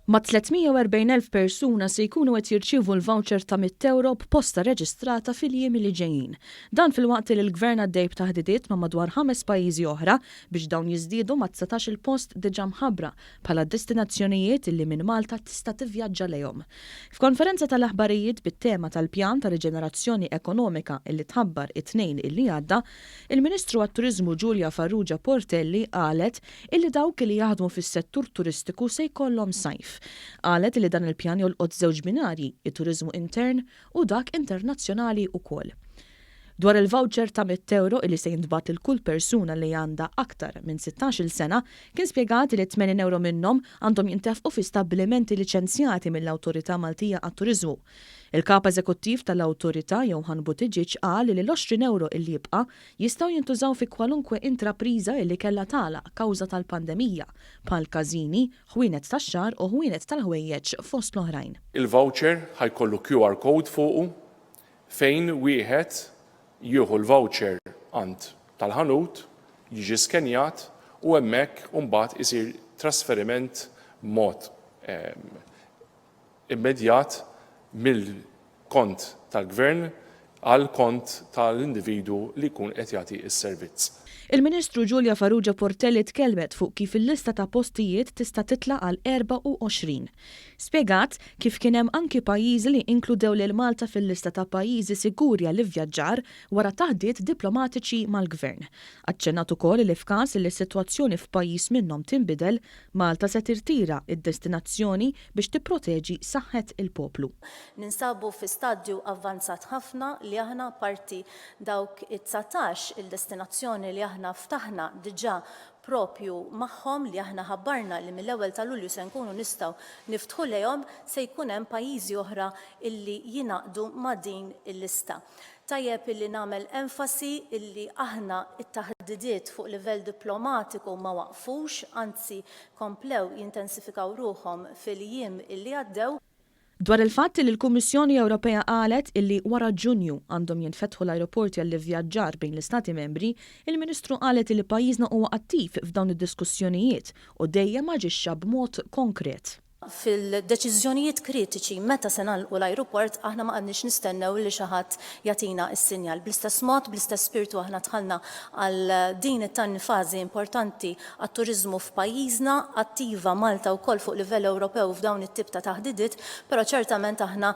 Mat-340,000 persuna se jkunu qed jirċievu l-voucher ta' €100 b'posta reġistrata fil-jiem li ġejjin. Dan filwaqt li l-Gvern għaddej b'taħdidiet ma' madwar ħames pajjiżi oħra biex dawn jiżdiedu mat-19-il post diġà mħabbra bħala destinazzjonijiet li minn Malta tista' tivvjaġġa lejhom. F'konferenza tal-aħbarijiet bit-tema tal-pjan ta' riġenerazzjoni ekonomika illi tħabbar it-Tnejn illi għadda, il-Ministru għat-Turiżmu Julia Farrugia Portelli qalet illi dawk li jaħdmu fis-settur turistiku se jkollhom sajf. Qalet li dan il-pjan jolqot żewġ binarji, it-turiżmu intern u dak internazzjonali ukoll. Dwar il-voucher ta' €100 illi se jintbagħat lil kull persuna li għandha aktar minn 16-il sena, kien spjegat li €80 minnhom għandhom jintefqu fi stabbilimenti liċenzjati mill-Awtorità Maltija għat-Turiżmu. Il-Kap Eżekuttiv tal-Awtorità, Johann Buttigieg qal li l-€20 illi jibqa' jistgħu jintużaw fi kwalunkwe intrapriża illi kellha tagħlaq kawża tal-pandemija, bħal każini, ħwienet tax-xagħar u ħwienet tal-ħwejjeġ fost l-oħrajn. Il-voucher ħa jkollu QR code fuqu fejn wieħed jieħu l-voucher għand tal-ħanut, jiġi skenjat u hemmhekk imbagħad isir trasferiment b'mod immedjat mill-kont tal-Gvern għall-kont tal-individwu li jkun qed jagħti s-servizz. Il-Ministru Julia Farrugia Portelli tkellmet fuq kif il-lista ta' postijiet tista' titla' għal 24. Spjegat kif kien hemm anki pajjiżi li inkludew lil Malta fil-lista ta' pajjiżi siguri għall-ivvjaġġar wara taħdiet diplomatiċi mal-Gvern. Aċċennat ukoll li f'każ li s-sitwazzjoni f'pajjiż minnhom tinbidel, Malta se tirtira d-destinazzjoni biex tipproteġi saħħet il-poplu. Ninsabu fi stadju avvanzat ħafna li aħna apparti dawk id-dsatax il-destinazzjoni li aħna ftaħna diġà propju magħhom li aħna ħabbarna li mill-ewwel ta' Lulju se nkunu nistgħu niftħu lejhom, se jkun hemm pajjiżi oħra illi jingħaqdu ma' din il-lista. Tajjeb illi nagħmel enfasi illi aħna t-taħdidiet fuq livell diplomatiku ma waqfux, anzi komplew jintensifikaw ruħhom fil-jiem illi għaddew. Dwar il-fatt illi l-Kummissjoni Ewropea qalet illi wara Ġunju għandhom jinfetħu l-ajruporti għall-ivvjaġġar bejn l-Istati Membri, il-Ministru qalet illi pajjiżna huwa attiv f'dawn id-diskussjonijiet u dejjem aġixxa b'mod konkret. Fil-deċiżjonijiet kritiċi meta se nagħlqu l-ajruport aħna ma qgħadniex nistennew li xi ħadd jagħtina s-sinjal. Bl-istess mod, bl-istess spirtu aħna dħalna għal din it-tieni fażi importanti għat-turiżmu f'pajjiżna, attiva Malta wkoll fuq livell Ewropew f'dawn it-tip ta' taħdidiet, però ċertament aħna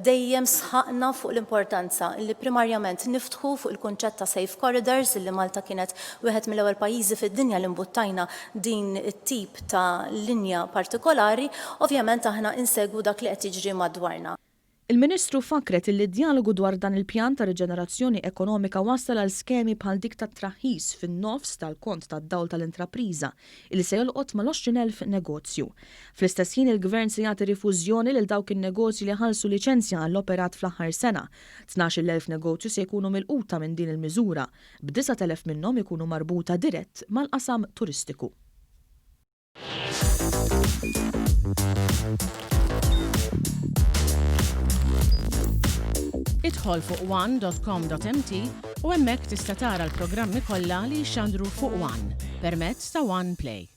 dejjem sħaqna fuq l-importanza li primarjament niftħu fuq il-kunċett ta' safe corridors li Malta kienet wieħed mill-ewwel pajjiżi fid-dinja li mbuttajna din it-tip ta' linja partikolari, ovvjament aħna insegwu dak li qed jiġri madwarna. Il-Ministru fakkret illi d-djalogu dwar dan il-pjan ta' riġenerazzjoni ekonomika wassal għal skemi bħal dik tat-traħħis fin-nofs tal-kont tad-dawl tal-intrapriża illi se jolqot mal-20,000 negozju. Fl-istess ħin il-Gvern se jagħti rifużjoni lil dawk in-negozji li ħallsu liċenzja għall-operat fl-aħħar sena. 12,000 negozju se jkunu milquta minn din il-miżura, b'9,000 minnhom ikunu marbuta dirett mal-qasam turistiku. Idħol fuq one.com.mt u hemmhekk tista' tara l-programmi kollha li jixxandru fuq One permezz ta' One Play.